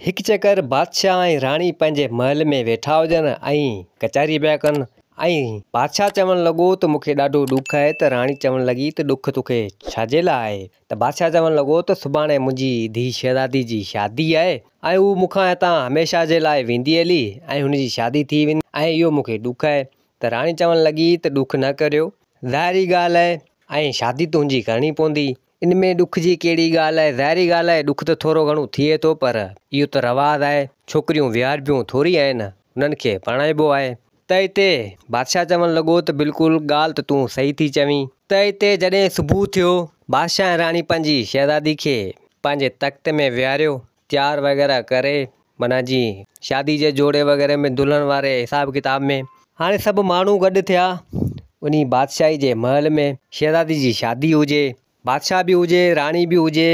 هڪ چڪر بادشاهه ۽ راڻي پنهنجي محل ۾ ويٺا هجن ۽ ڪچهري پيا ڪن ۽ بادشاهه چوڻ لڳو ته مون کي ڏاڍو ڏک آهي ته راڻي چوڻ لڳي ته ڏک توکي ڇا جي لاء آهي ته بادشاهه چوڻ لڳو ته سڀاڻي منهنجي ڌيء شهزادي جي شادي آهي ۽ هو مون کان هتان هميشه جي لاء ويندي هلي ۽ هن جي شادي ٿي ويندي ۽ اهو مون کي ڏک آهي ته راڻي چوڻ لڳي ته ڏک نه ڪريو ظاهري ڳالهه آهي ۽ شادي تنهنجي ڪرڻي پوندي ان ۾ ڏک جي ڪهڙي ڳالهه آهي؟ ظاهري ڳالهه آهي ڏک ته ٿورو گهڻو ٿئي ٿو پر اهو ته رواج آهي، ڇوڪريون ويهاربيون ٿوري آهن، انهن کي پرڻائبو آهي. ته اتي بادشاهه چوڻ لڳو ته بلڪل ڳالهه ته تون صحيح ٿي چوين. ته اتي جڏهن صبح ٿيو، بادشاهه ۽ راڻي پنهنجي شهزادي کي پنهنجي تخت ۾ ويهاريو، تيار وغيره ڪري معنيٰ جيئن شادي جي جوڙي وغيره ۾ دلهن واري حساب ڪتاب ۾. هاڻي سڀ ماڻهو گڏ ٿيا انهي بادشاهي جي محل ۾ شهزادي جي شادي هجي، بادشاهه به هجي، راڻي به هجي،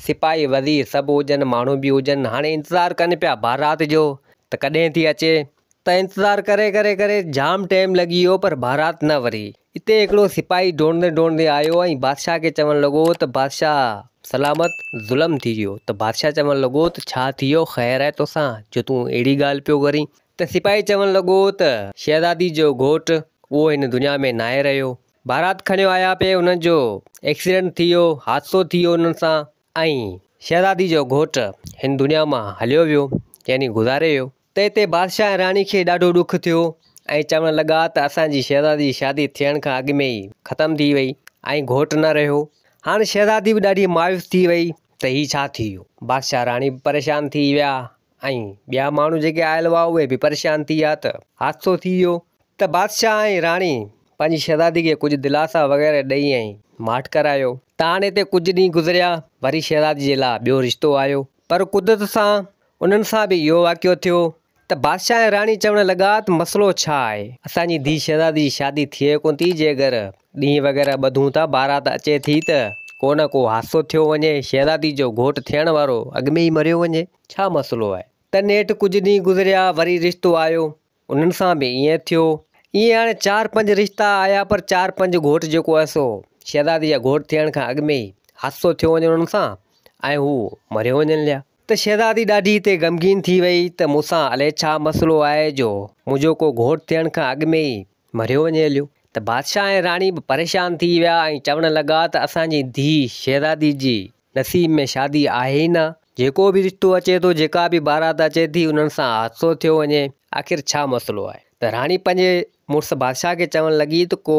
سپاهي وزير سڀ هجن، ماڻهو به هجن، هاڻي انتظار ڪن پيا بارات جو ته ڪڏهن ٿي اچي. ته انتظار ڪري ڪري ڪري جام ٽيم لڳي ويو پر بارات نه وري. اتي هڪڙو سپاهي ڊوڙندي ڊوڙندي آيو ۽ بادشاهه کي چوڻ لڳو ته بادشاهه سلامت ظلم ٿي ويو ته بادشاهه چوڻ لڳو ته ڇا ٿي ويو خير آهي توسان جو تون اهڙي ڳالهه پيو ڪرين ته سپاهي چوڻ لڳو ته شهزادي جو گهوٽ اهو هن دنيا ۾ ناهي رهيو بارات کڻيو آيا پئي انهن جو ايڪسيڊنٽ ٿي ويو حادثو ٿي ويو انهن سان ۽ شهزادي جو گهوٽ هن دنيا مان هليو ويو يعني گذاري ويو. ته اتي بادشاهه ۽ راڻي کي ڏاڍو ڏک ٿيو ۽ چوڻ لڳا ته اسان جي شهزادي جي شادي ٿيڻ کان اڳ ۾ ئي ختم ٿي وئي ۽ گهوٽ نه رهيو. هاڻ شهزادي به ڏاڍي مايوس ٿي وئي ته هي ڇا ٿي ويو. بادشاهه راڻي به پريشان ٿي ويا ۽ ٻيا ماڻهو جيڪي آيل هئا اهي به پريشان ٿي ويا ته حادثو ٿي ويو ته بادشاهه ۽ راڻي پنهنجي شهزادي کي ڪجهه دلاسا وغيره ڏئي ۽ ماٺ ڪرايو ته هاڻ اتي ڪجهه ڏينهن گذريا وري شهزادي جي لاء ٻيو رشتو آيو پر قدرت سان انهن سان به اهو واقعو ٿيو ته بادشاهه ۽ راڻي چوڻ لڳا ته مسئلو ڇا آهي؟ اسان جي ڌيء شهزادي جي شادي ٿئي ڪونه ٿي، جي اگر ڏينهن وغيره ٻڌون ٿا بارات اچي ٿي ته ڪو نه ڪو حادثو ٿيو وڃي، شهزادي جو گهوٽ ٿيڻ وارو اڳ ۾ ئي مريو وڃي، ڇا مسئلو آهي؟ ته نيٺ ڪجهه ڏينهن گذريا وري رشتو آيو، انهن سان به ائين ٿيو. ائين هاڻي چار پنج رشتا آيا پر چار پنج گهوٽ جيڪو آهي سو شهزادي جا گهوٽ ٿيڻ کان اڳ ۾ ئي حادثو ٿيو وڃي انهن سان ۽ هو مريو وڃن ليا. ته شهزادي ڏاڍي هتي غمگين ٿي وئي ته مون سان الائي ڇا مسئلو آهي جو منهنجو ڪو گهوٽ ٿيڻ کان اڳ ۾ ئي مريو وڃي هليو. ته بادشاهه ۽ راڻي به پريشان ٿي ويا ۽ چوڻ لڳا ته اسان جي ڌيء شهزادي جي نصيب ۾ شادي آهي ئي نه، جيڪو به رشتو اچي ٿو، جيڪا به بارات اچي ٿي انهن سان حادثو ٿيو وڃي، آخر ڇا مسئلو آهي؟ ته راڻي پنهنجي مڙس بادشاهه کي چوڻ لڳي ته ڪو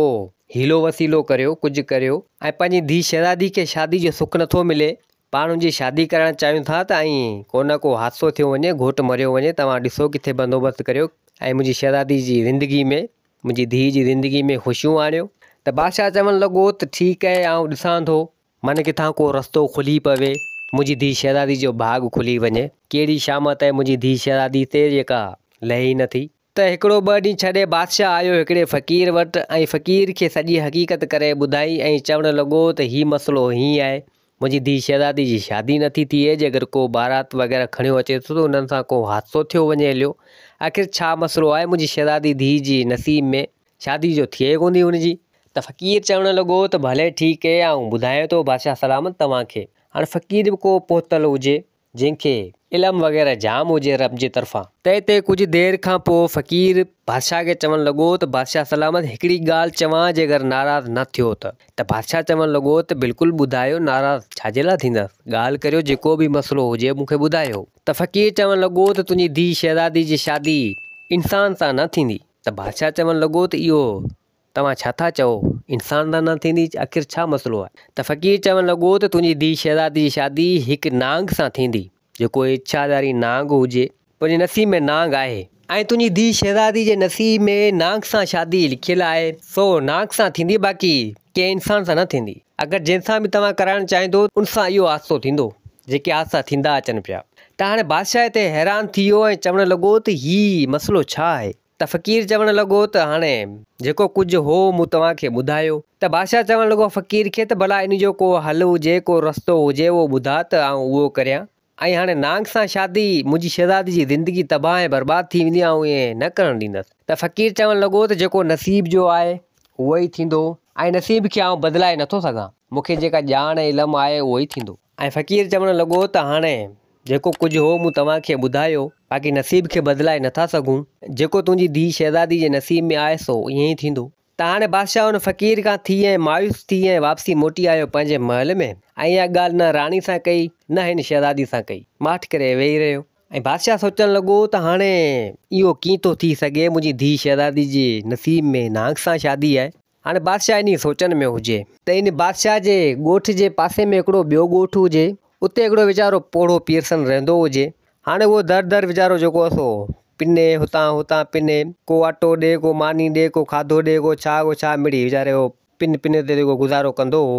حيلو وسيلو ڪريو، ڪجهه ڪريو ۽ پنهنجي ڌيء شهزادي کي شادي جو سک نٿو ملي، پاڻ ان جي شادي ڪرائڻ چاهيون ٿا ته ائين ڪو نه ڪو حادثو ٿيو وڃي، گهوٽ مريو وڃي، توهان ڏسو ڪٿي بندوبست ڪريو ۽ منهنجي شهزادي جي زندگي ۾ منهنجي ڌيء جي زندگي ۾ خوشيون آڻيو. ته بادشاهه چوڻ لڳو ته ٺيڪ آهي آئون ڏسان ٿو، من ڪٿان ڪو رستو کلي پوي، منهنجي ڌيء شهزادي جو ڀاڳ کلي وڃي، ڪهڙي شامت آهي منهنجي ڌيء شهزادي تي جيڪا لهي ئي نٿي. ته هڪڙو ٻه ڏينهن ڇڏي بادشاهه آيو هڪڙي فقير وٽ ۽ فقير کي سڄي حقيقت ڪري ٻڌائي ۽ چوڻ لڳو ته هي مسئلو هيئن آهي منهنجي ڌيء شهزادي جي شادي نٿي ٿئي جيڪر ڪو بارات وغيره کڻيو اچي ٿو ته انهن سان ڪو حادثو ٿيو وڃي هليو آخر ڇا مسئلو آهي منهنجي شهزادي ڌيء جي نصيب ۾ شادي جو ٿئي ڪونه ٿي هن جي. ته فقير چوڻ لڳو ته ڀلي ٺيڪ آهي آئون ٻڌايان ٿو بادشاهه سلامت توهان کي هاڻ فقير به ڪو پهتل هجي جنهن کي علم وغيره جام هجي رب جي طرفان. تنهن تي ڪجهه دير کان پوء فقير بادشاهه کي چوڻ لڳو ته بادشاهه سلامت هڪڙي ڳالهه چوان جيڪر ناراض نه ٿيو ته. ته بادشاهه چوڻ لڳو ته بلڪل ٻڌايو ناراض ڇا جي لاء ٿيندس ڳالهه ڪريو جيڪو به مسئلو هجي مون کي ٻڌايو. ته فقير چوڻ لڳو ته تنهنجي ڌيء شهزادي جي شادي انسان سان نه ٿيندي. ته بادشاهه چوڻ لڳو ته اهو توهان ڇا ٿا چئو؟ انسان سان نه ٿيندي؟ آخر ڇا مسئلو آهي؟ ته فقير چوڻ لڳو ته تنهنجي ڌيء شهزادي جي شادي هڪ نانگ سان ٿيندي، جيڪو اڇاڌاري نانگ هجي، تنهنجي نصيب ۾ نانگ آهي. ۽ تنهنجي ڌيء شهزادي جي نصيب ۾ نانگ سان شادي لکيل آهي، سو نانگ سان ٿيندي باقي ڪنهن انسان سان نه ٿيندي. اگر جنهن سان به توهان ڪرائڻ چاهيندو، ان سان اهو حادثو ٿيندو، جيڪي حادثا ٿيندا اچن پيا. ته هاڻي بادشاهه هتي حيران ٿي ويو ۽ چوڻ لڳو ته هي مسئلو ڇا آهي؟ ته فقير چوڻ لڳو ته هاڻي جيڪو ڪجهه هو مون توهان کي ٻڌايو. ته بادشاهه چوڻ لڳو فقير کي ته ڀلا ان جو ڪو حل هجي ڪو رستو هجي اهو ٻڌاء ته آئون اهو ڪريان ۽ هاڻي نانگ سان شادي منهنجي شهزادي جي زندگي تباهه ۽ برباد ٿي ويندي آئون ائين نه ڪرڻ ڏيندس. ته فقير چوڻ لڳو ته جيڪو نصيب جو آهي اهو ئي ٿيندو ۽ نصيب کي آئون بدلائي نٿو سگهان مون کي جيڪا ڄاڻ ۽ علم آهي اهو ئي ٿيندو. ۽ فقير چوڻ لڳو ته هاڻي جيڪو ڪجهه هو مون توهان کي ٻڌايو، باقي نصيب کي بدلائي نٿا سگهون. جيڪو تنهنجي ڌيء شهزادي جي نصيب ۾ آهي سو ائين ئي ٿيندو. ته هاڻي بادشاهه ان فقير کان ٿي ۽ مايوس ٿي ۽ واپسي موٽي آيو پنهنجي محل ۾ ۽ اها ڳالهه نه راڻي سان ڪئي نه هن شهزادي سان ڪئي. ماٺ ڪري ويهي رهيو ۽ بادشاهه سوچڻ لڳو ته هاڻي اهو ڪيئن ٿو ٿي سگهي منهنجي ڌيء شهزادي جي نصيب ۾ نانگ سان شادي آهي. هاڻي بادشاهه انهي سوچن ۾ هجي ته ان بادشاهه جي ڳوٺ جي پاسي ۾ هڪڙو ٻيو ڳوٺ هجي اتي هڪڙو ويچارو پوڙهو پيرسن رهندو هجي. هاڻي اهو در در ويچارو جيڪو آهي سو پني هتان هتان پني ڪو اٽو ڏي ڪو ماني ڏي ڪو کاڌو ڏي ڪو ڇا ڪو ڇا مڙئي ويچاري اهو پن پن تي جيڪو گذارو ڪندو هو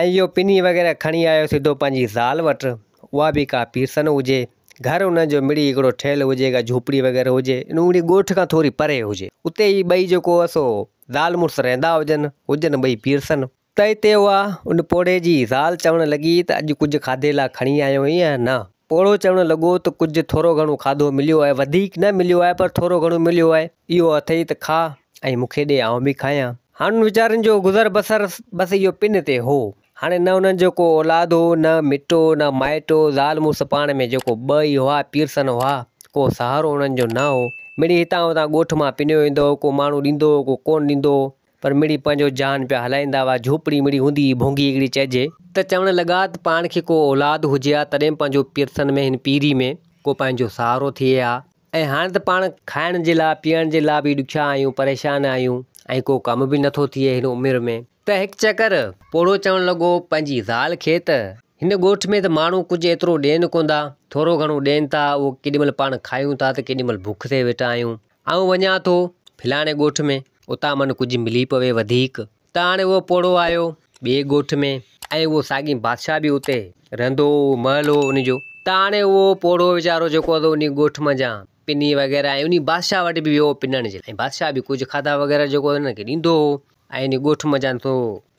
۽ اهو پني وغيره کڻي آيو سڌو پنهنجي زال وٽ اها به ڪا پيرسن هجي گهر انهن جو مڙئي هڪڙو ٺهيل هجي ڪا جهوپڙي وغيره هجي ان ڳوٺ کان ٿوري پري هجي اتي هي ٻئي جيڪو هو سو زال مڙس رهندا هجن، هجن ٻئي پيرسن. ته اتي اها ان پوڙهي جي زال چوڻ لڳي ته اڄ ڪجهه کاڌي لاء کڻي آيو آهين يا نه؟ پوڙهو چوڻ لڳو ته ڪجهه ٿورو گهڻو کاڌو مليو آهي، وڌيڪ نه مليو آهي پر ٿورو گهڻو مليو آهي، اهو اٿئي ته کاء ۽ مون کي ڏي آئون به کايان. هاڻ انهن ويچارن جو گذر بسر بس اهو پن تي هو. هاڻي نه انهن جو ڪو اولاد هو، نه مٽ هو، نه مائٽ هو، زال مڙس پاڻ ۾ جيڪو ٻه ئي هئا، پيرسن هئا، ڪو سهارو انهن جو نه هو. مڙئي هتان هتان ڳوٺ مان پنيو ايندو هو، ڪو ماڻهو ڏيندو هو، ڪو ڪونه ڏيندو هو، پر مڙئي پنهنجو جان پيا هلائيندا هئا. جهوپڙي مڙئي هوندي هئي، ڀونگي هڪڙي چئجي. ته چوڻ لڳا ته پاڻ کي ڪو اولاد هجي ها، تڏهن پنهنجو پيرسن ۾ هن پيري ۾ ڪو پنهنجو سهارو ٿئي ها ۽ هاڻي ته پاڻ کائڻ جي لاء پيئڻ جي لاء به ڏکيا آهيون، پريشان آهيون ۽ ڪو ڪم به نٿو ٿئي هن عمر ۾. ته هڪ چڪر پوڙهو چوڻ لڳو پنهنجي زال کي ته هن ڳوٺ ۾ ته ماڻهو ڪجهه ايترو ڏين ڪونه ٿا، ٿورو گهڻو ڏين ٿا، اهو ڪيڏي مهل پاڻ کايون ٿا ته ڪيڏي مهل بک تي ويٺا آهيون. آئون وڃان ٿو فلاڻي ڳوٺ ۾ اتان من ڪجهه ملي پوي وڌيڪ. ته هاڻي اهو پوڙهو آيو ٻئي ڳوٺ ۾ ۽ اهو ساڳي بادشاهه به اتي رهندو هو، اهو محل هو ان جو. ته هاڻي اهو پوڙهو ويچارو جيڪو هو انهي ڳوٺ منجهان پني وغيره ۽ انهي بادشاهه وٽ به ويو پنڻ جي لاء ۽ بادشاهه به ڪجهه کاڌا وغيره جيڪو هن کي ڏيندو هو. ۽ انهي ڳوٺ منجهان ٿو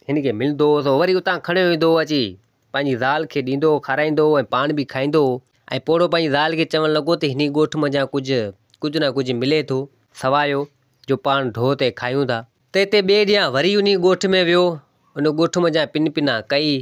هن کي ملندو هو سو وري اتان کڻيو ايندو هو اچي پنهنجي زال کي ڏيندو هو کارائيندو هو ۽ پاڻ به کائيندو هو ۽ پوڙهو پنهنجي زال کي چوڻ لڳو ته هني ڳوٺ منجهان ڪجهه ڪجهه نه ڪجهه ملي ٿو سوايو جو پاڻ ڍو تي کايون ٿا. ته هتي ٻئي ڏينهن وري انهي ڳوٺ ۾ ويو ان ڳوٺ منجهان پن پنا ڪئي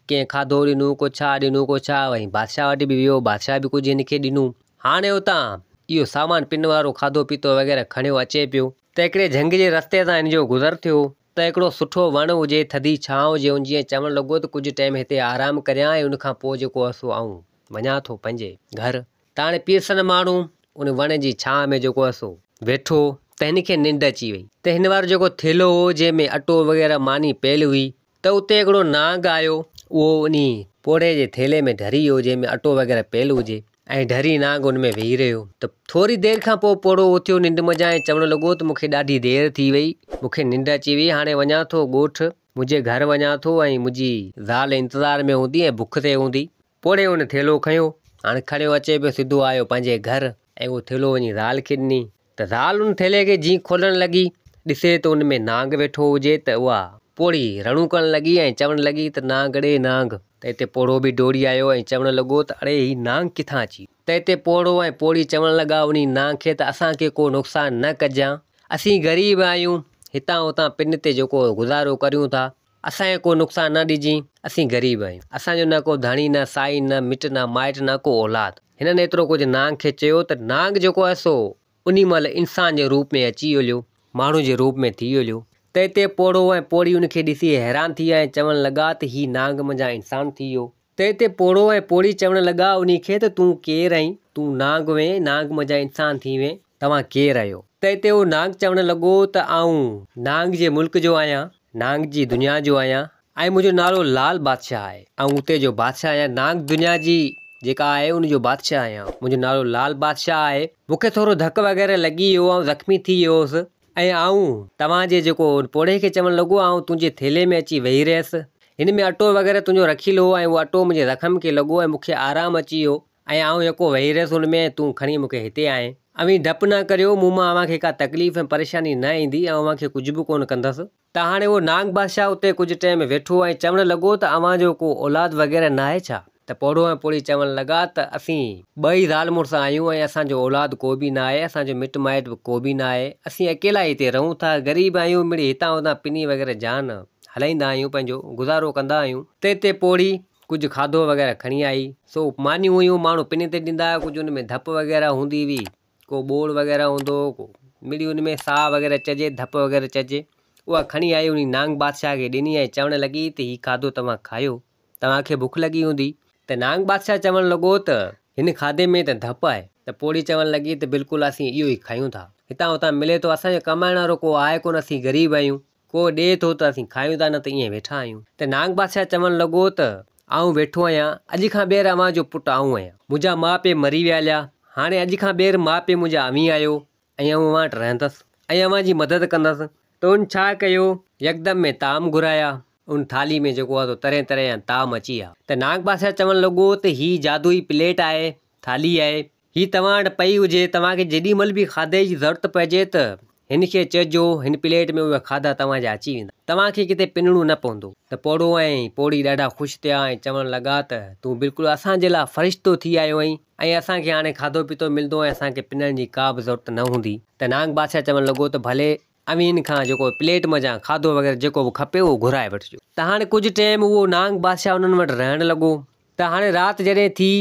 ڪنهن کاڌو ڏنو ڪو ڇا ڏنو ڪو ڇا وري بادشاهه وٽ به ويو بادشاهه به ڪجهه هن کي ڏنو هاڻي اتان اهو سامان پن وارو کاڌو پيتو وغيره کڻيو اچي پيو ته هڪڙي جهنگ جي رستي تان هن جو گذر ٿيو ته هڪڙو سٺو وڻ هجي، ٿڌي ڇانو هجي، ان جيئن چوڻ لڳو ته ڪجهه ٽيم هتي آرام ڪريان ۽ ان کان پوء جيڪو آهي سو آئون وڃان ٿو پنهنجي گهر. ته هاڻي پيرسن ماڻهو ان وڻ جي ڇانو ۾ جيڪو آهي سو ويٺو ته هن کي ننڊ اچي وئي ته هن وارو جيڪو ٿيلهو هو جنهن ۾ اٽو وغيره ماني پيل هئي ته اتي هڪڙو نانگ آيو، اهو انهي پوڙهي جي ٿيلهي ۾ ڍري ويو، جنهن ۾ اٽو وغيره پيل هجي، ۽ ڍري نانگ ان ۾ ويهي رهيو. ته ٿوري دير کان پوء پوڙهو اٿيو ننڊ منجهان ۽ چوڻ لڳو ته مون کي ڏاڍي دير ٿي وئي، مون کي ننڊ اچي وئي، هاڻي وڃان ٿو ڳوٺ، منهنجي گهر وڃان ٿو ۽ منهنجي زال انتظار ۾ هوندي ۽ بک تي هوندي. پوڙهي ان ٿيلهو کنيو، هاڻي کڻيو اچي پيو سڌو آيو پنهنجي گهر ۽ اهو ٿيلهو وڃي زال کي ڏني ته زال ان ٿيلهي کي جيئن کولڻ لڳي، ڏسي ته ان ۾ نانگ ويٺو هجي ته اها پوڙهي رڙون ڪرڻ لڳي ۽ چوڻ لڳي ته نانگ ڙي نانگ ته اتي پوڙهو به ڊوڙي آيو ۽ چوڻ لڳو ته اڙي هي نانگ ڪٿان اچي ويو؟ ته اتي پوڙهو ۽ پوڙهي چوڻ لڳا انهي نانگ کي ته اسان کي ڪو نقصان نه ڪجان، اسين غريب آهيون، هتان هتان پن تي جيڪو گذارو ڪريون ٿا، اسان کي ڪو نقصان نه ڏجين، اسين غريب آهيون. اسان جو نه ڪو ڌڻي، نه سائين، نه مٽ، نه مائٽ، نه ڪو اولاد. هنن ايترو ڪجهه نانگ کي چيو ته نانگ جيڪو آهي سو انهي مهل انسان جي روپ ۾ اچي هليو، ماڻهو جي روپ ۾ ٿي هليو. ته اتي پوڙهو ۽ پوڙهي ان کي ڏسي حيران ٿي ويا ۽ چوڻ لڳا ته هي نانگ منجهان انسان ٿي ويو. ته اتي پوڙهو ۽ پوڙهي چوڻ لڳا انهي کي ته تون ڪير آهين؟ تون نانگ هئين، نانگ منجهان انسان ٿي وئين، توهان ڪير آهيو؟ ته اتي اهو نانگ چوڻ لڳو ته آئون نانگ جي ملڪ جو آهيان. نانگ جي دنيا جو آهيان ۽ منهنجو نالو لال بادشاهه آهي. آئون اتي جو بادشاهه آهيان. نانگ دنيا جي جيڪا آهي ان جو بادشاهه آهيان. منهنجو نالو لال بادشاهه آهي. مون کي ٿورو ڌڪ وغيره لڳي ويو آئون زخمي ٿي ويو هوس ۽ آئون توهان جي جيڪو ان پوڙهي کي چوڻ لڳو آئون تنهنجي ٿيلهي ۾ اچي ويهي رهيس. هن ۾ اٽو وغيره تنهنجو رکيل هو ۽ اهو اٽو منهنجي زخم کي لڳو ۽ مون کي آرام اچي ويو ۽ آئون يڪو ويهي رهيس ان ۾ ۽ تون کڻي مون کي هتي آئين. اوهين ڊپ نه ڪريو، مون مان اوهان کي ڪا تڪليف ۽ پريشاني نه ايندي، آئون اوهان کي ڪجهه به ڪونه ڪندس. ته هاڻي اهو نانگ بادشاهه اتي ڪجهه ٽيم ويٺو ۽ چوڻ لڳو ته اوهان جو ڪو اولاد وغيره ناهي ڇا؟ ته پوڙهو ۽ پوڙهي چوڻ لڳا ته اسين ٻئي زال مڙس آهيون ۽ اسان جو اولاد ڪو به ناهي، اسان جو مٽ مائٽ به ڪو به ناهي، اسين اڪيلا ئي هتي رهون ٿا، غريب آهيون، مڙئي هتان هتان پني وغيره جان هلائيندا آهيون، پنهنجو گذارو ڪندا آهيون. تنهن تي پوڙهي ڪجهه کاڌو وغيره کڻي آئي. سو مانيون هيون، ماڻهو پني تي ڏيندا هيا، ڪجهه ان ۾ ڌپ وغيره هوندي هئي، ڪو ٻوڙ وغيره هوندو هو، ڪو مڙئي ان ۾ ساهه وغيره چئجي، ڌپ وغيره چئجي، اها کڻي آئي، انهي نانگ بادشاهه کي ڏني ۽ چوڻ لڳي ته هي کاڌو توهان کايو، توهان کي بک لڳي هوندي. ته نانگ بادشاهه چوڻ لڳو ته هن کاڌي ۾ ته ڌپ آهي. ته پوڙهي چوڻ لڳي ته بلڪل اسين اهو ئي کايون ٿا. هتان هتان ملي ٿو، اسان جو ڪمائڻ وارو ڪو آهي ڪونه، اسين غريب آهيون. ڪو ڏئي ٿو ته اسين کايون ٿا نه ته ائين ويٺا آهيون. ته نانگ بادشاهه چوڻ لڳو ته آئون ويٺو آهيان، اڄ کان ٻيهر اوهان جو پٽ آئون آهيان. منهنجا ماء پيء مري ويا هليا، هاڻي اڄ کان ٻيهر ماء پيء منهنجا اوهين آهيو ۽ آئون اوهان وٽ رهندس ۽ اوهان جي مدد ڪندس. ته ان ڇا ڪيو، يڪدم ۾ طعام گهرايا، ان ٿالهي ۾ جيڪو آهي سو طرح طرح جا طعام اچي ويا. ته نانگ بادشاهه چوڻ لڳو ته هي جادوئي پليٽ آهي، ٿالهي آهي، هي توهان وٽ پئي هجي، توهان کي جيڏي مهل به کاڌي جي ضرورت پئجي ته هن کي چئجو، هن پليٽ ۾ اهي کاڌا توهان جا اچي ويندا. توهان کي ڪٿي پنڻو نه پوندو. ته پوڙهو ۽ پوڙهي ڏاڍا خوش ٿيا ۽ چوڻ لڳا ته تون بلڪل اسان جي لاء فرشتو ٿي آيو آهين ۽ اسان کي هاڻي کاڌو پيتو ملندو ۽ اسان کي پنڻ جي ڪا به ضرورت نه هوندي. ته نانگ بادشاهه چوڻ لڳو ته ڀلي اوهين کان جيڪو پليٽ منجهان کاڌو وغيره جيڪو به کپي اهو گهرائي وٺجو. ته هاڻي ڪجهه ٽيم اهو نانگ بادشاهه انهن وٽ رهڻ لڳو. ته هاڻي رات جڏهن ٿي،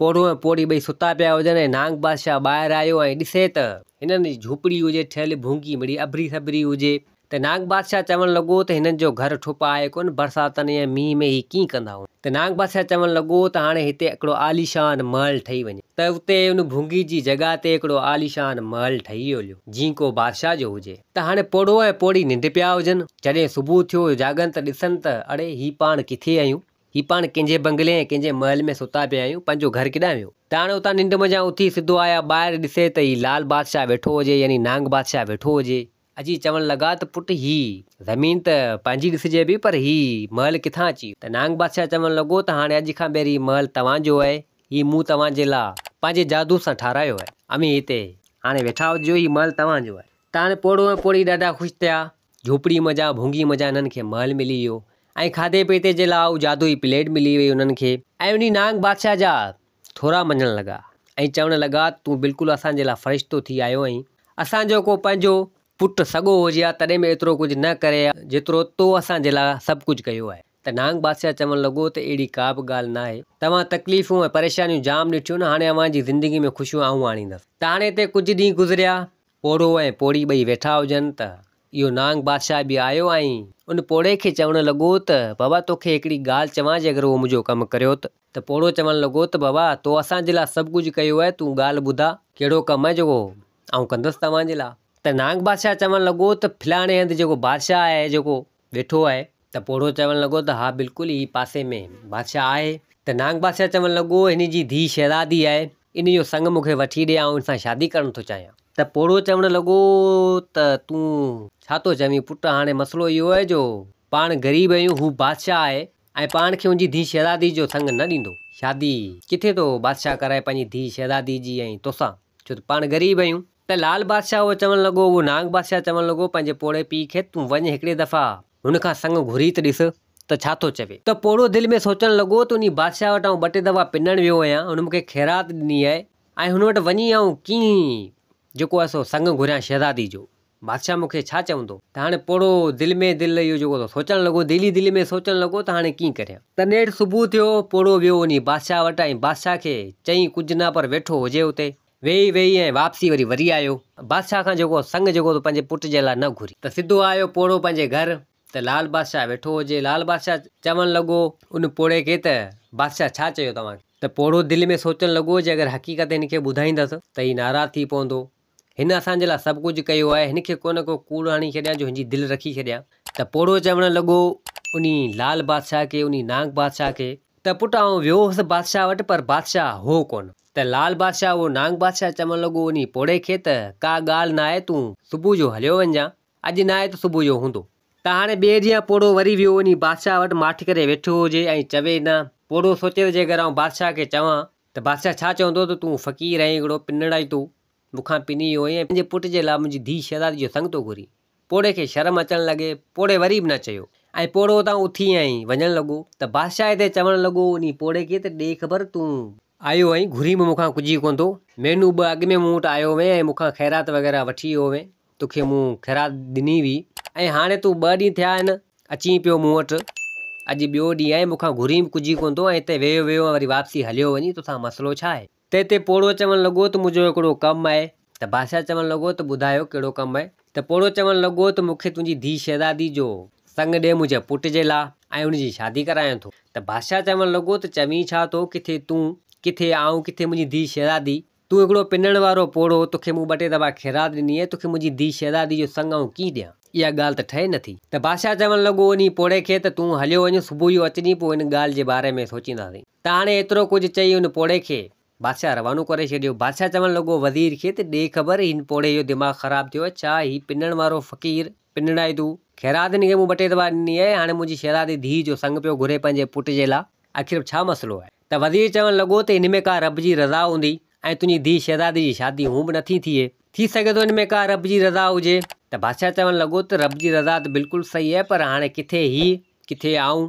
پوڙهو ۽ پوڙهي ٻئي ستا پيا هجن ۽ نانگ بادشاهه ٻاهر آيو ۽ ڏسي ته هنن جي جهوپڙي هجي ٺهيل ڀونگي مڙئي اڀري سڀري هجي. ته نانگ بادشاهه چوڻ لڳو ته هنن جو گهر ٺپ آهي ڪونه، برساتن يا مينهن ۾ هي ڪيئن ڪندا هوندا. ته نانگ بادشاهه چوڻ لڳو ته هاڻي هتي هڪڙو عاليشان محل ٺهي وڃي. ته اتي ان ڀونگي جي جڳهه تي هڪڙو عاليشان محل ٺهي ويو هليو، جيئن ڪو بادشاهه جو هجي. ته هاڻي پوڙهو ۽ پوڙهي ننڊ پيا هجن. جڏهن صبح ٿيو، جاڳن ته ڏسن ته اڙي هي پاڻ ڪٿي آهيون؟ هي پاڻ ڪنهن جي بنگلي ۽ ڪنهن جي محل ۾ ستا پيا آهيون، پنهنجو گهر ڪيڏانهن ويو؟ ته هاڻي اتان ننڊ منجهان اٿي سڌو آيا، ٻاهر ڏسي ته هي لال بادشاهه ويٺو هجي يعني نانگ بادشاهه ويٺو هجي. اچي چوڻ لڳا ته پٽ هي زمين ته پنهنجي ڏسجي پئي پر هي محل ڪٿان اچي ويو؟ ته نانگ بادشاهه چوڻ لڳو ته هاڻي اڄ کان ٻيهر هي محل توهان جو آهي، هي مون توهان جي لاء پنهنجي جادو سان ٺارايو آهي، اوهين هتي هاڻي ويٺا هجو هي محل توهان جو آهي. ته هاڻي پوڙهو ۽ پوڙهي ڏاڍا خوش ٿيا، جهوپڙي منجهان ڀونگي منجهان هنن کي محل ملي ويو ۽ کاڌي پيتي جي لاء اهو جادوئي پليٽ ملي وئي انهن کي ۽ انهي نانگ بادشاهه جا ٿورا مڃڻ لڳا ۽ چوڻ لڳا ته تون بلڪل اسان جي لاء فرشتو ٿي آيو آهين. اسان جو ڪو پنهنجو پٽ سڳو هجي ها تڏهن به ايترو ڪجهه نه ڪري ها جيترو تو اسان جي لاء سڀ ڪجهه ڪيو آهي. ته نانگ بادشاهه چوڻ لڳو ته اهڙي ڪا به ڳالهه ناهي. توهان تڪليفون ۽ پريشانيون جام ڏٺيون نه هاڻي اوهان جي زندگي ۾ خوشيون آئون آڻيندس. ته هاڻي هتي ڪجهه ڏينهن گذريا. پوڙهو ۽ پوڙهي ٻئي ويٺا هجن ته اهو نانگ بادشاهه به آيو ۽ ان پوڙهي کي چوڻ لڳو ته بابا توکي هڪڙي ڳالهه چوان جي اگر اهو منهنجو ڪم ڪريو ته. ته پوڙهو چوڻ لڳو ته بابا تو اسان جي لاء سڀ ڪجهه ڪيو آهي تون ڳالهه ٻڌاء ڪهڙو ڪم آهي جيڪو آئون ڪندس توهان جي لاء. ته نانگ بادشاهه چوڻ لڳو ته فلاڻي هنڌ جيڪو بادشاهه آهي جيڪو ويٺو آهي. ته پوڙهو چوڻ لڳو ته ها بلڪل هي پاسي ۾ بادشاهه آهي. ته نانگ بادشاهه چوڻ لڳو هن جي ڌيء شهزادي آهي ان جو سڱ مون کي وٺي ڏي آئون ان سان شادي ڪرڻ ٿو چاهيان. ته پوڙهو چوڻ لڳو ته تون ڇا ٿو چوين پٽ هاڻي مسئلو اهو آهي جو پاڻ غريب آهيون هو بادشاهه آهي ۽ پاڻ کي ان جي ڌيء شهزادي جو سڱ نه ڏيندو. شادي ڪٿي ٿو بادشاهه ڪرائي پنهنجي ڌيء شهزادي جي ۽ توسان ڇو ته پاڻ غريب آهيون. ته لال بادشاهه اهو چوڻ لڳو اهو نانگ بادشاهه چوڻ لڳو پنهنجي پوڙهي پيء کي تون وڃ هڪڙي دفعا هن کان سڱ گهري ته ڏس ته ڇا ٿو چوي. ته پوڙهو دل ۾ سوچڻ لڳو ته انهي بادشاهه وٽ آئون ٻه ٽي دفعا پنڻ ويو آهيان، هن مون کي خيرات ڏني آهي ۽ هن وٽ وڃي آئون ڪيئن جيڪو آهي سو سڱ گهريان شهزادي جو، بادشاهه مون کي ڇا چوندو؟ ته هاڻي پوڙهو دل ۾ دل اهو جيڪو سو سوچڻ لڳو، دل ئي دل ۾ سوچڻ لڳو ته هاڻي ڪيئن ڪريان. ته نيٺ صبح ٿيو، پوڙهو ويو انهي بادشاهه وٽ ۽ بادشاهه کي چيائين ڪجهه نه پر ويٺو هجي اتي. ويهي ويهي ۽ واپسي وري وري آيو. بادشاهه کان جيڪو سڱ جيڪو سو پنهنجي پٽ جي لاء نه گهري. ته سڌو آيو پوڙهو پنهنجي گهر. ته لال بادشاهه ويٺو هجي. لال بادشاهه چوڻ لڳو ان پوڙهي کي ته بادشاهه ڇا چيو توهان کي؟ ته پوڙهو دل ۾ سوچڻ لڳو جي اگر حقيقت هن کي ٻڌائيندس ته هي ناراض ٿي پوندو. هن اسان جي لاء سڀ ڪجهه ڪيو آهي، هن کي ڪو نه ڪو ڪوڙ هڻي ڇڏيان جو هن جي دل رکي ڇڏيان. ته پوڙهو چوڻ لڳو انهي لال بادشاهه کي، انهي نانگ بادشاهه کي ته پٽ آئون ويو هوس بادشاهه وٽ پر بادشاهه هو ڪونه. ته لال بادشاهه اهو نانگ بادشاهه چوڻ لڳو انهي پوڙهي کي ته ڪا ڳالهه ناهي تون صبح جو هليو وڃجان. اڄ ناهي ته صبح جو هوندو. ته هاڻي ٻئي ڏينهن پوڙهو وري ويو وڃي بادشاهه وٽ ماٺ ڪري ويٺو هجي ۽ چوي نه. پوڙهو سوچي ته جيڪر آئون بادشاهه کي چوان ته بادشاهه ڇا چوندو ته تون فقير آهين هڪڙو پنڙائي تون مون کان پني ويو آهين ۽ پنهنجي پٽ جي لاء منهنجي ڌيء شهزادي جو سڱ ٿو گهرين. پوڙهي کي شرم اچڻ لڳي. پوڙهي وري به نه چيو ۽ پوڙهو اتان اٿي ۽ وڃڻ لڳو ته بادشاهه هتي چوڻ لڳو انهي پوڙهي کي ته ڏي خبر تون آيو آهين گهرين به مون کان ڪجهه ئي ڪونه ٿو. مهينو ٻه اڳ ۾ مون وٽ آيو هئين ۽ مون کان خيرات وغيره وٺي ويو هئين. توکي مون خيرات ڏني هئي ۽ هاڻي تون ٻه ڏينهن ٿيا آهن اچين پيو مون وٽ. اڄ ٻيو ڏينهن آهي، مون کان گهرين به ڪجهه ئي ڪونه ٿو ۽ هتي ويهيو ويهيو ۽ وري واپسي هليو وڃين، توسان مسئلو ڇا آهي؟ تنهن تي پوڙهو چوڻ لڳو ته منهنجو هڪڙو ڪم آهي. ته بادشاهه چوڻ لڳو ته ٻڌايو ڪهڙو ڪم آهي؟ ته پوڙهو چوڻ لڳو ته مون کي تنهنجي ڌيء شهزادي جو سڱ ڏي منهنجي پٽ جي لا ۽ ان جي شادي ڪرايان ٿو. ته بادشاهه چوڻ لڳو ته چوين ڇا ٿو، ڪٿي تون، ڪٿي آئون، ڪٿي منهنجي ڌيء شهزادي، تون هڪڙو پنڻ وارو پوڙهو، توکي مون ٻه ٽي دفعا خيرات ڏني آهي، توکي منهنجي ڌيء شهزادي جو سڱ آئون ڪيئن ڏيان؟ اها ڳالهه ته ٺهي نٿي. ته بادشاهه چوڻ لڳو انهي پوڙهي کي ته تون هليو وڃ، صبح جو اچجين پوء ان ڳالهه جي باري ۾ سوچينداسين. ته هاڻي ايترو ڪجهه چئي ان پوڙهي کي بادشاهه روانو ڪري ڇڏيو. بادشاهه چوڻ لڳو وزير کي ته ڏي خبر هن پوڙهي جو دماغ خراب ٿيو آهي ڇا؟ هي پنڻ وارو فقير پنڻائي تون خيرات هن کي مون ٻه ٽي دفعا ڏني آهي، هاڻي منهنجي شهزادي ڌيء جو سڱ پيو گهري پنهنجي پٽ جي لاء، آخر ڇا مسئلو آهي؟ ته وزير چوڻ لڳو ته هن ۾ ڪا رب جي رضا هوندي ۽ تنهنجي ڌيء شهزادي جي شادي هون به نٿي ٿئي. ٿي سگهي ٿو هن ۾ ڪا رب جي رضا هجي. ته بادشاهه چوڻ لڳو ته رب جي رضا ته بلڪل صحيح آهي پر هاڻي ڪٿي هي ڪٿي آئون،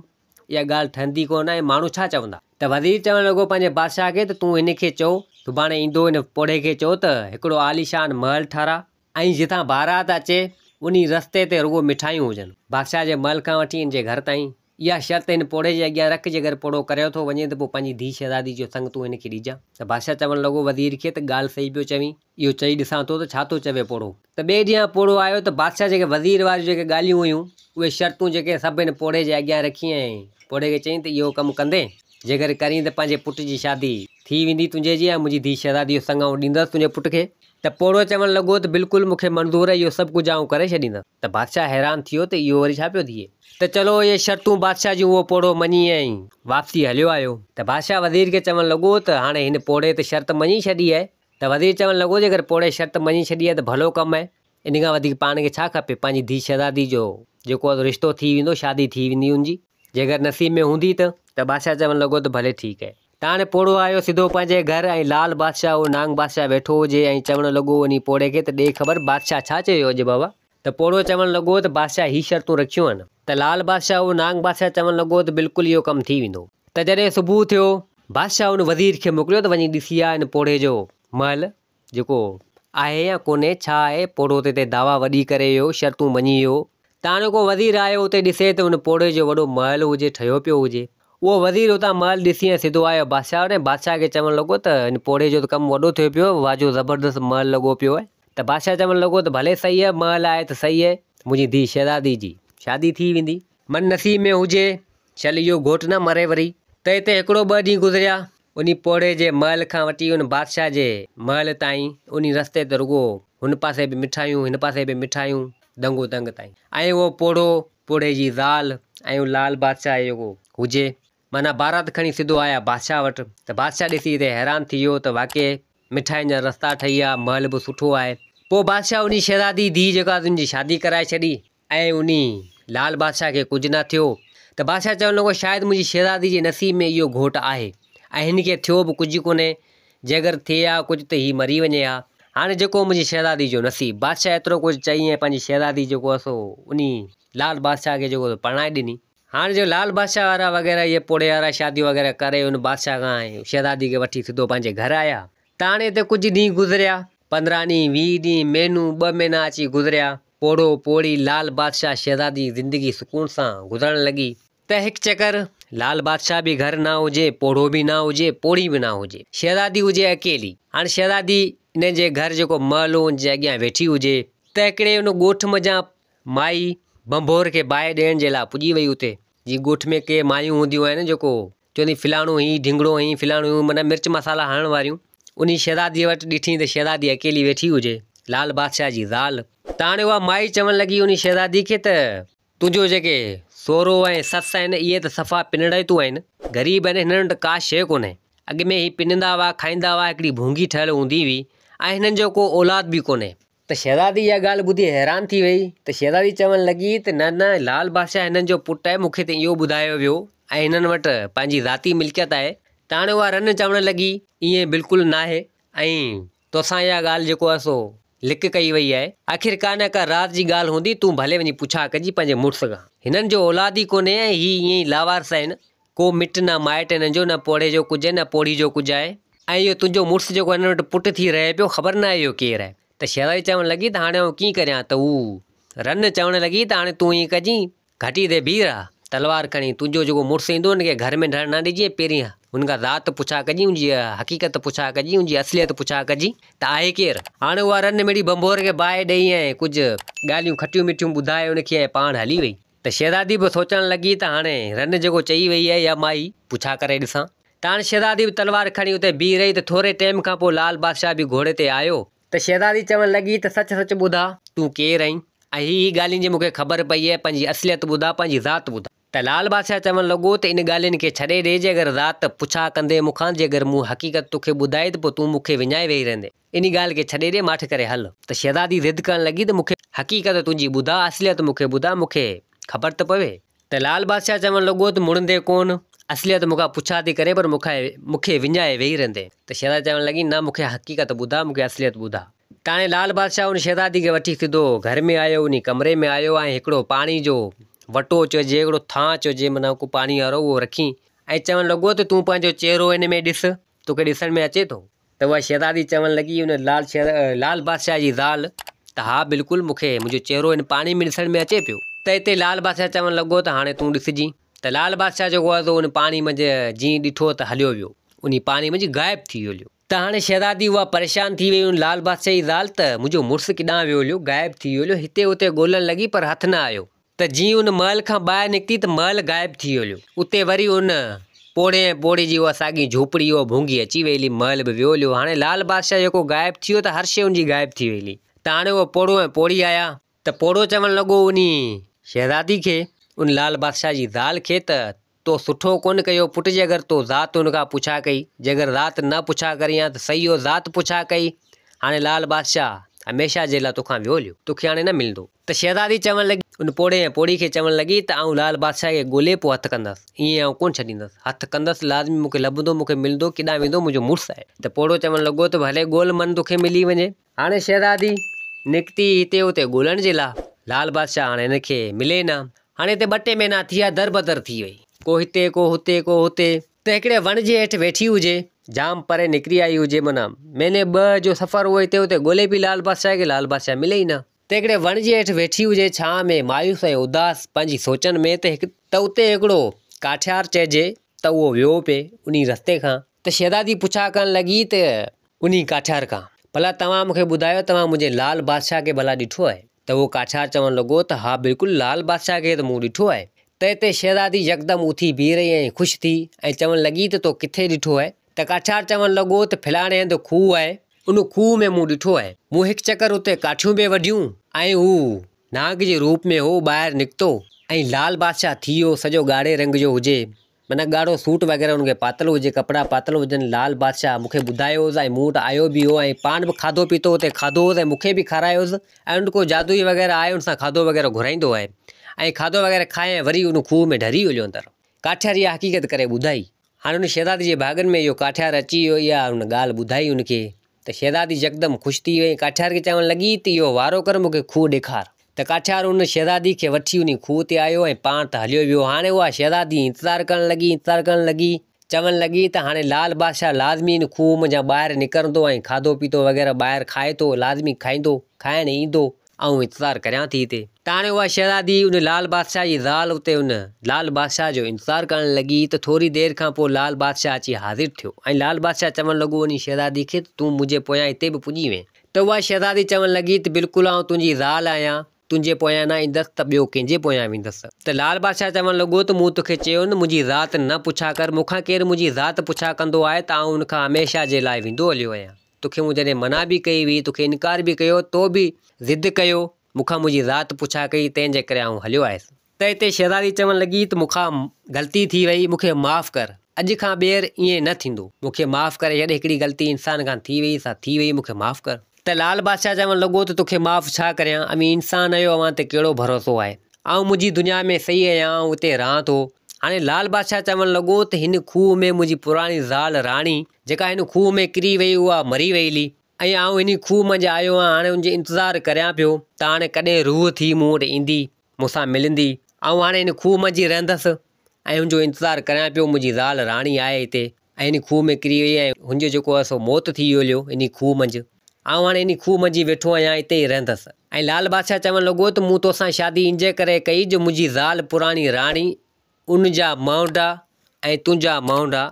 اها ڳالهه ٺهندي ڪونه ۽ ماڻهو ڇا چوندا؟ ته وزير چوڻ لڳو پنهنجي بادشاهه کي ته تون هن کي چئو، سڀاڻي ايندو هن پوڙهي کي چئو ته هڪڙو عاليشان محل ٺهراء ۽ جتان بارات اچي انهي رستي تي رڳو مٺايون هجن. بادشاهه جي محل کان وٺي هن جي گهر تائين. اها شرط هن پوڙهي جي اڳيان رک، جيڪر پوڙهو ڪريو ٿو وڃي ته پوء پنهنجي ڌيء شهزادي جو سڱ تون هن کي ڏجان. ته بادشاهه چوڻ لڳو وزير کي ته ڳالهه صحيح پيو چوين. اهو چئي ڏسان ٿو ته ڇا ٿو چوي پوڙهو. ته ٻئي ڏينهن پوڙهو آيو ته بادشاهه جيڪي وزير واريون جيڪي ڳالهيون هيون، اهي شرطون جيڪي سڀ هن پوڙهي جي اڳيان رکي ۽ پوڙهي کي چيائين ته اهو ڪم ڪندين؟ جيڪر ڪرين ته پنهنجي پٽ جي شادي ٿي ويندي تنهنجي جي ۽ منهنجي ڌيء شهزادي جو سڱ آئون ڏيندس تنهنجي پٽ کي. ته پوڙهو چوڻ لڳو ته بلڪل مون کي منظور آهي اهو سڀ ڪجهه آئون ڪري ڇڏيندس. ته بادشاهه حيران ٿي ويو ته اهو وري ڇا پيو ٿئي. ته چلو اهي شرطون بادشاهه جون اهو پوڙهو مڃي ۽ واپسي هليو آيو. ته بادشاهه وزير کي چوڻ لڳو ته هاڻي هن پوڙهي ته شرط مڃي ڇڏي آهي. ته وزير چوڻ لڳو جيڪر پوڙهي شرط مڃي ڇڏي آهي ته ڀلو ڪم آهي. ان کان وڌيڪ پاڻ کي ڇا کپي؟ پنهنجي ڌيء شهزادي جو جيڪو آهي سو رشتو ٿي ويندو، شادي ٿي ويندي ان جي. جيڪر نصيب ۾ هوندي ته. ته بادشاهه چوڻ لڳو ته ڀلي ٺيڪ آهي. ته هاڻي پوڙهو آيو سڌو پنهنجي گهر ۽ لال بادشاهه اهو نانگ بادشاهه ويٺو هجي ۽ چوڻ لڳو انهي پوڙهي کي ته ڏي خبر بادشاهه ڇا چيو اڄ بابا؟ ته پوڙهو چوڻ لڳو ته بادشاهه هي شرطون رکيون آهن. ته لال بادشاهه اهو نانگ بادشاهه چوڻ لڳو ته بلڪل اهو ڪم ٿي ويندو. ته جڏهن صبح ٿيو. بادشاهه ان وزير کي موڪليو ته وڃي ڏسي آ ان پوڙهي جو محل جيڪو آهي يا ڪونهي، ڇا آهي، پوڙهو ته هتي دعويٰ وڏي ڪري ويو، شرطون مڃي ويو. ته هاڻي ڪو وزير آيو اتي ڏسي ته ان پوڙهي جو وڏو محل هجي، ٺهيو پيو هجي. اهو وزير اتان محل ڏسي ۽ سڌو آيو بادشاهه وٽ ۽ بادشاهه کي چوڻ لڳو ته هن پوڙهي جو ته ڪم وڏو ٿيو پيو، واهه جو زبردست محل لڳو پيو آهي. ته بادشاهه چوڻ لڳو ته ڀلي صحيح آهي، محل آهي ته صحيح آهي، منهنجي ڌيء شهزادي جي شادي ٿي ويندي. من نصيب ۾ هجي، شل اهو گهوٽ نه مري وري. ته اتي هڪڙو ٻه ڏينهن گذريا. انهي پوڙهي جي محل کان وٺي ان بادشاهه جي محل تائين انهي رستي تي رڳو هن پاسي به مٺايون هن پاسي به مٺايون دنگو دنگ تائين. ۽ اهو پوڙهو، پوڙهي جي زال ۽ اهو لال بادشاهه جيڪو هجي، معنيٰ بارات کڻي سڌو آيا بادشاهه وٽ ته بادشاهه ڏسي هتي حيران ٿي ويو ته واقعي مٺاين جا رستا ٺهي ويا، محل به سٺو آهي. پوء بادشاهه انهي شهزادي ڌيء جيڪا ان جي شادي ڪرائي ڇڏي. ۽ انهي لال بادشاهه کي ڪجهه نه ٿيو ته بادشاهه چوڻ لڳو شايد منهنجي شهزادي جي نصيب ۾ اهو گهوٽ آهي ۽ هن کي ٿيو به ڪجهه ڪونهي جيڪر ٿئي ها ڪجهه ته هي مري وڃي ها هاڻي جيڪو منهنجي شهزادي جو نصيب بادشاهه ايترو ڪجهه چئي ۽ پنهنجي شهزادي جيڪو آهي سو انهي لال بادشاهه کي جيڪو پرڻائي ڏني. هاڻي جو لال بادشاهه وارا وغيره اهي پوڙهي وارا شاديون وغيره ڪري ان بادشاهه کان ۽ شهزادي کي وٺي سڌو پنهنجي گهر آيا ته هاڻي هتي ڪجهه ڏينهن گذريا 15 ڏينهن 20 ڏينهن مهينو ٻه مهينا اچي گذريا پوڙهو پوڙهي لال بادشاهه شهزادي جي زندگي سڪون سان گذرڻ لڳي ته هڪ چڪر لال بادشاهه به گهر نه هجي، پوڙهو به نه هجي، پوڙهي به نه هجي، شهزادي هجي اڪيلي. هاڻ شهزادي انهن جي گهر جيڪو محل هو ان جي اڳيان ويٺي هجي ته هڪڙي ان ڳوٺ منجهان مائي ڀنڀور کي باهه ڏيڻ جي لاء پڄي وئي اتي جيئن ڳوٺ ۾ ڪي مايون هونديون آهن جيڪو چوندي فلاڻو هي ڍينگڙو هي فلاڻو هي معنيٰ مرچ مصالحا هڻڻ واريون انهي شهزاديء وٽ ڏٺي ته شهزادي اڪيلي ويٺي هجي لال بادشاهه جي زال ته هاڻي اها مائي چوڻ لڳي انهي شهزادي کي ته تنهنجو جيڪي سهرو ۽ سس آهن اهي ته صفا پنڙائتون آهن غريب آهن هنن وٽ ڪا شيء ڪونهي اڳ ۾ هي پنندا هئا کائيندا هئا هڪڙي ڀونگي ٺهيل هوندي هئي ۽ هنن جو ڪو اولاد به ڪونهي. ته شهزادي اها ڳالهه ٻڌي حيران ٿي وئي ته شهزادي چوڻ لڳي ته نه نه لال بادشاهه هنن جو پٽ آهي مون کي ته اهو ٻڌايو ويو ۽ هنن وٽ پنهنجي ذاتي ملڪيت آهي ته هاڻي اها رن چوڻ لڳي ائين بلڪل ناهي ۽ توسان اها ڳالهه جيڪو آهي سو لڪ ڪئي وئي آهي آخر ڪا نه ڪا راز جي ڳالهه هوندي تون ڀلي وڃي پڇا ڪجي پنهنجي مڙس کان هنن جو اولاد ئي ڪونهي ۽ هي ائين ئي لاوارث آهن ڪو مٽ نه مائٽ هنن جو، نه پوڙهي جو ڪجهه، نه پوڙهي جو ڪجهه آهي. ۽ اهو تنهنجو مڙس جيڪو هنن وٽ پٽ ٿي رهي پيو، خبر ناهي اهو ڪير آهي. ته شهزادي چوڻ لڳي ته هاڻي آئون ڪيئن ڪريان؟ ته هو رن چوڻ لڳي ته هاڻي تون ائين ڪجين، گهٽي تي بيهه رهه، تلوار کڻي تنهنجو جيڪو مڙس ايندو ان کي گهر ۾ ڍرڻ نه ڏجي پهرين هن کان ذات پڇا ڪجي ان جي حقيقت پڇا ڪجي ان جي اصليت پڇا ڪجي ته آهي ڪير؟ هاڻي اها رن مڙئي ڀنڀور کي باهه ڏئي ۽ ڪجهه ڳالهيون کٽيون مٺيون ٻڌائي ان کي ۽ پاڻ هلي وئي ته شهزادي به سوچڻ لڳي ته هاڻي رن جيڪو چئي وئي آهي اها مائي پڇا ڪري ڏسان ته هاڻي شهزادي به تلوار کڻي اتي بيهي رهي ته ٿوري ٽيم کان پوء لال بادشاهه به گهوڙي تي آيو ته شهزادي چوڻ لڳي ته سچ سچ ٻڌاء تون ڪير آهين ۽ هي هي ڳالهين جي مون کي خبر پئي آهي پنهنجي اصليت ٻڌاء پنهنجي ذات ٻڌاء. ته لال بادشاهه چوڻ لڳو ته ان ڳالهين کي ڇڏي ڏي جي اگر ذات پڇا ڪندين مون کان جي اگر مون حقيقت توکي ٻڌائي ته پوء تون مون کي وڃائي ويهي رهندين انهي ڳالهه کي ڇڏي ڏي ماٺ ڪري هل. ته شهزادي ضد ڪرڻ لڳي ته مون کي حقيقت تنهنجي ٻڌاء اصليت مون کي ٻڌاء مون کي خبر ته پوي. ته لال بادشاهه چوڻ لڳو ته مڙندي ڪونه، اصليت مون کان پڇا ٿي ڪرين پر مون کي وڃائي ويهي رهندين. ته شهزادي چوڻ لڳي، نه مون کي حقيقت ٻڌاء، مون کي اصليت ٻڌاء. ته هاڻي لال بادشاهه ان شهزادي کي وٺي سڌو گهر ۾ آيو، انهي ڪمري ۾ آيو ۽ هڪڙو پاڻي جو وٽو چئجي، هڪڙو ٿانء چئجي، معنيٰ ڪو پاڻي وارو اهو رکي ۽ چوڻ لڳو ته تون پنهنجو چهرو ان ۾ ڏس، توکي ڏسڻ ۾ اچي ٿو؟ ته اها شهزادي چوڻ لڳي ان لال لال بادشاهه جي زال ته ها بلڪل مون کي منهنجو چهرو هن پاڻي ۾ ڏسڻ ۾ اچي پيو. ته اتي لال بادشاهه چوڻ لڳو ته هاڻي تون ڏسجين. ته لال بادشاهه جيڪو آهي سو ان پاڻي منجهه جيئن ڏٺو ته هليو ويو. انهي پاڻي منجهه غائب ٿي ويو هليو. ته هاڻي شهزادي اها پريشان ٿي وئي ان لال بادشاهه جي زال ته منهنجو مڙس ڪيڏانهن ويو هليو غائب ٿي ويو هليو هتي هتي ڳولڻ لڳي پر هٿ نه آيو. ته جيئن ان محل کان ٻاهر نڪتي ته محل غائب ٿي ويو هليو. اتي وري ان پوڙهي ۽ پوڙهي جي اها ساڳي جهوپڙي اها ڀونگي اچي وئي هلي. محل به ويو هليو. هاڻي لال بادشاهه جيڪو غائب ٿي ويو ته هر شيء ان جي غائب ٿي وئي هلي. ته هاڻي اهو پوڙهو ۽ پوڙهي آيا ته پوڙهو چوڻ لڳو انهي شهزادي کي، ان لال بادشاهه جي زال کي ته تو سٺو ڪونه ڪيو پٽ جي اگر تو ذات ان کان پڇا ڪئي، جي اگر ذات نه پڇا ڪرين ها ته صحيح هو ذات پڇا ڪئي، هاڻي لال بادشاهه هميشه جي لاء توکان ويو هليو، توکي هاڻي نه ملندو. ته شهزادي چوڻ لڳي، ان پوڙهي ۽ پوڙهي کي چوڻ لڳي ته آئون لال بادشاهه کي ڳولي پوء هٿ ڪندس، ائين آئون ڪونه ڇڏيندس، هٿ ڪندس، لازمي مون کي لڀندو، مون کي ملندو، ڪيڏانهن ويندو، منهنجو مڙس آهي. ته پوڙهو چوڻ لڳو ته ڀلي ڳول من توکي ملي وڃي. هاڻي شهزادي نڪتي هتي هتي ڳولڻ جي لاء، لال بادشاهه هاڻي هن کي ملي نه. هاڻي هتي ٻه ٽي مهينا ٿي ويا، دربدر ٿي وئي، ڪو هتي ڪو هتي ڪو هتي. ته هڪڙي وڻ جي هيٺ ويٺي هجي، جام پري نڪري آئي هجي، معنيٰ مهيني ٻه جو سفر هو، هتي هتي ڳولي پئي لال بادشاهه کي، لال بادشاهه ملي ئي نه. ته هڪڙي وڻ جي هيٺ ويٺي هجي ڇانء ۾ مايوس ۽ اداس پنهنجي سوچن ۾ ته هڪ ته اتي هڪڙو ڪاٺيار چئجي ته اهو ويو پئي انهي رستي کان ته شهزادي پڇا ڪرڻ لڳي ته انهي ڪاٺيار کان ڀلا توهان مون کي ٻڌايو توهان منهنجي لال بادشاهه کي ڀلا ڏٺو آهي ته اهو ڪاٺيار چوڻ لڳو ته ها بلڪل لال بادشاهه کي ته مون ڏٺو آهي ته اتي شهزادي يڪدم اٿي بيهي رهي ۽ خوش ٿي ۽ چوڻ لڳي ته تو ڪٿي ڏٺو آهي ته ڪاٺيار چوڻ لڳو ته فلاڻي هنڌ کوهه آهي ان کوهه ۾ مون ڏٺو آهي. مون هڪ چڪر اتي ڪاٺيون پئي وڍيون ۽ هو نانگ جي روپ ۾ هو ٻاهر نڪتو ۽ لال بادشاهه ٿي ويو، سڄو ڳاڙهي رنگ جو هجي، معنيٰ ڳاڙهو سوٽ وغيره ان کي پاتل هجي، ڪپڙا پاتل هجن، لال بادشاهه مون کي ٻڌايو هوس ۽ مون وٽ آيو به هو ۽ پاڻ به کاڌو پيتو اتي کاڌو هوس ۽ مون کي به کارايو هوس ۽ ان ڪو جادوئي وغيره آهي ان سان کاڌو وغيره گهرائيندو آهي ۽ کاڌو وغيره کائي ۽ وري ان کوهه ۾ ڍري هليو اندر. ڪاٺيار اها حقيقت ڪري ٻڌائي. هاڻي ان شهزادي جي ڀاڳن ۾ اهو ڪاٺيار اچي ويو. اها هن ڳالهه ٻڌائي هن کي ته شهزادي يڪدم خوش ٿي وئي ۽ ڪاٺيار کي چوڻ لڳي ته اهو وارو ڪر مون کي کوهه ڏيکار. ته ڪاٺيار ان شهزادي کي وٺي انهي کوهه تي آيو ۽ پاڻ ته هليو ويو. هاڻي اها شهزادي انتظار ڪرڻ لڳي، انتظار ڪرڻ لڳي، چوڻ لڳي ته هاڻي لال بادشاهه لازمي ان کوهه منجهان ٻاهر نڪرندو ۽ کاڌو پيتو وغيره ٻاهر کائي ٿو، لازمي کائيندو، کائڻ ايندو. آئون انتظار ڪريان ٿي هتي. ته هاڻي اها شهزادي ان لال بادشاهه جي زال اتي ان لال بادشاهه جو انتظار ڪرڻ لڳي ته ٿوري دير کان پوء لال بادشاهه اچي حاضر ٿيو ۽ لال بادشاهه چوڻ لڳو انهي شهزادي کي ته تون منهنجي پويان هتي به پڄي وئين ته اها شهزادي چوڻ لڳي ته بلڪل آئون تنهنجي زال آهيان تنهنجي پويان نه ايندس ته ٻيو ڪنهن جي پويان ويندس. ته لال بادشاهه چوڻ لڳو ته مون توکي چيو نه منهنجي ذات نه پڇا ڪر مون کان ڪير منهنجي ذات پڇا ڪندو آهي ته آئون ان کان هميشه جي لاء ويندو هليو آهيان. توکي مون جڏهن منع به ڪئي هئي، توکي انڪار به ڪيو، تو به ضد ڪيو، مون کان منهنجي ذات پڇا ڪئي، تنهن جي ڪري آئون هليو آيس. ته اتي شهزادي چوڻ لڳي ته مون کان غلطي ٿي وئي، مون کي معاف ڪر، اڄ کان ٻيهر ائين نه ٿيندو، مون کي معاف ڪري ڇڏ، هڪڙي غلطي انسان کان ٿي وئي، سا ٿي وئي، مون کي معاف ڪر. ته لال بادشاهه چوڻ لڳو ته توکي معاف ڇا ڪريان، اوهين انسان آهيو، اوهان تي ڪهڙو ڀروسو آهي، آئون منهنجي دنيا ۾ صحيح آهيان، آئون اتي رهان ٿو. هاڻي لال بادشاهه چوڻ لڳو ته هن کوهه ۾ منهنجي پراڻي زال راڻي، جيڪا هن کوهه ۾ ڪري وئي اها مري وئي هلي ۽ آئون هن کوهه منجهه آيو آهيان هاڻي ان جي انتظار ڪريان پيو ته هاڻي ڪڏهن روح ٿي مون وٽ ايندي مون سان ملندي آئون هاڻي هن کوهه منجهه ئي رهندس ۽ هن جو انتظار ڪريان پيو منهنجي زال راڻي آهي هتي ۽ هن کوهه ۾ ڪري وئي ۽ هن جو جيڪو آهي سو موت ٿي ويو هليو انهي کوهه منجهه آئون هاڻي انهي کوهه منجهه ئي ويٺو آهيان هتي ئي رهندس ۽ لال بادشاهه چوڻ لڳو ته مون توسان شادي ان جي ڪري ڪئي جو منهنجي زال پراڻي راڻي ان جا مهنڊا ۽ تنهنجا مهنڊا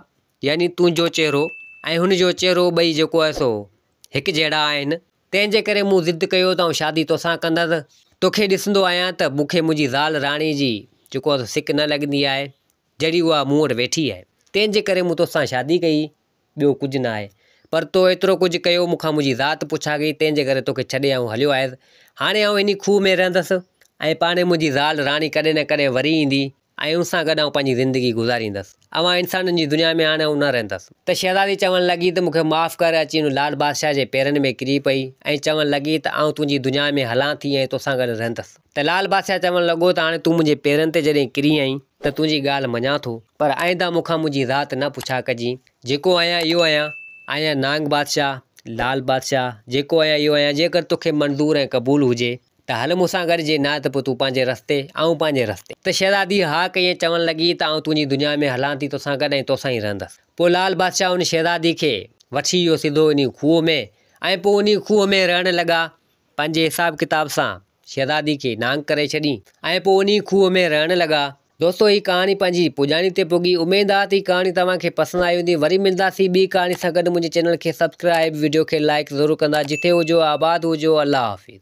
يعني تنهنجو چهرو ۽ هن جو چهرو ٻئي جيڪو آهي سو هڪجهڙا آهن، تنهن جي ڪري مون ضد ڪيو ته آئون شادي توسان ڪندس. توکي ڏسندو آهيان ته مون کي منهنجي زال راڻي جي جيڪو آهي سو سڪ نه لڳندي آهي، جهڙي اها مون وٽ ويٺي آهي. تنهن جي ڪري مون توسان شادي ڪئي، ٻيو ڪجهه نه آهي. پر تو ايترو ڪجهه ڪيو، مون کان منهنجي ذات پڇا ڪئي، تنهن جي ڪري توکي ڇڏي آئون هليو آيس. هاڻي آئون انهي کوهه ۾ رهندس ۽ پاڻهي منهنجي زال راڻي ڪڏهن نه ڪڏهن وري ايندي. ۽ ان سان گڏ آئون پنهنجي زندگي گذاريندس. اوهان انسانن جي دنيا ۾ هاڻي آئون نه رهندس. ته شهزادي چوڻ لڳي ته مون کي معاف ڪر اچي هن لال بادشاهه جي پيرن ۾ ڪري پئي ۽ چوڻ لڳي ته آئون تنهنجي دنيا ۾ هلان ٿي ۽ توسان گڏ رهندس. ته لال بادشاهه چوڻ لڳو ته هاڻي تون منهنجي پيرن تي جڏهن ڪري آئين ته تنهنجي ڳالهه مڃان ٿو، پر آئنده مون کان منهنجي ذات نه پڇا ڪجين، جيڪو آهيان اهو آهيان، آهيان نانگ بادشاهه، لال بادشاهه، جيڪو آهيان اهو آهيان، جيڪر توکي منظور ۽ قبول هجي. ته هل مون سان گڏ، جي نه ته پوء تون پنهنجي رستي، آئون پنهنجي رستي. ته شهزاديء ها ڪئي ۽ چوڻ لڳي ته آئون تنهنجي دنيا ۾ هلان ٿي توسان گڏ ۽ توسان ئي رهندس. پوء لال بادشاهه ان شهزاديء کي وٺي ويو سڌو انهي کوهه ۾ ۽ پوء انهي کوهه ۾ رهڻ لڳا. پنهنجي حساب ڪتاب سان شهزاديء کي نانگ ڪري ڇڏين ۽ پوء انهي کوهه ۾ رهڻ لڳا. دوستو هي ڪهاڻي پنهنجي پڄاڻي تي پڳي اميد آ ته هي ڪهاڻي توهان کي پسند آئي هوندي وري ملداسين ٻي ڪهاڻي سان گڏ منهنجي چينل کي سبسڪرائب وڊيو کي لائيڪ ضرور ڪندا جٿي هجو آباد هجو الله حافظ.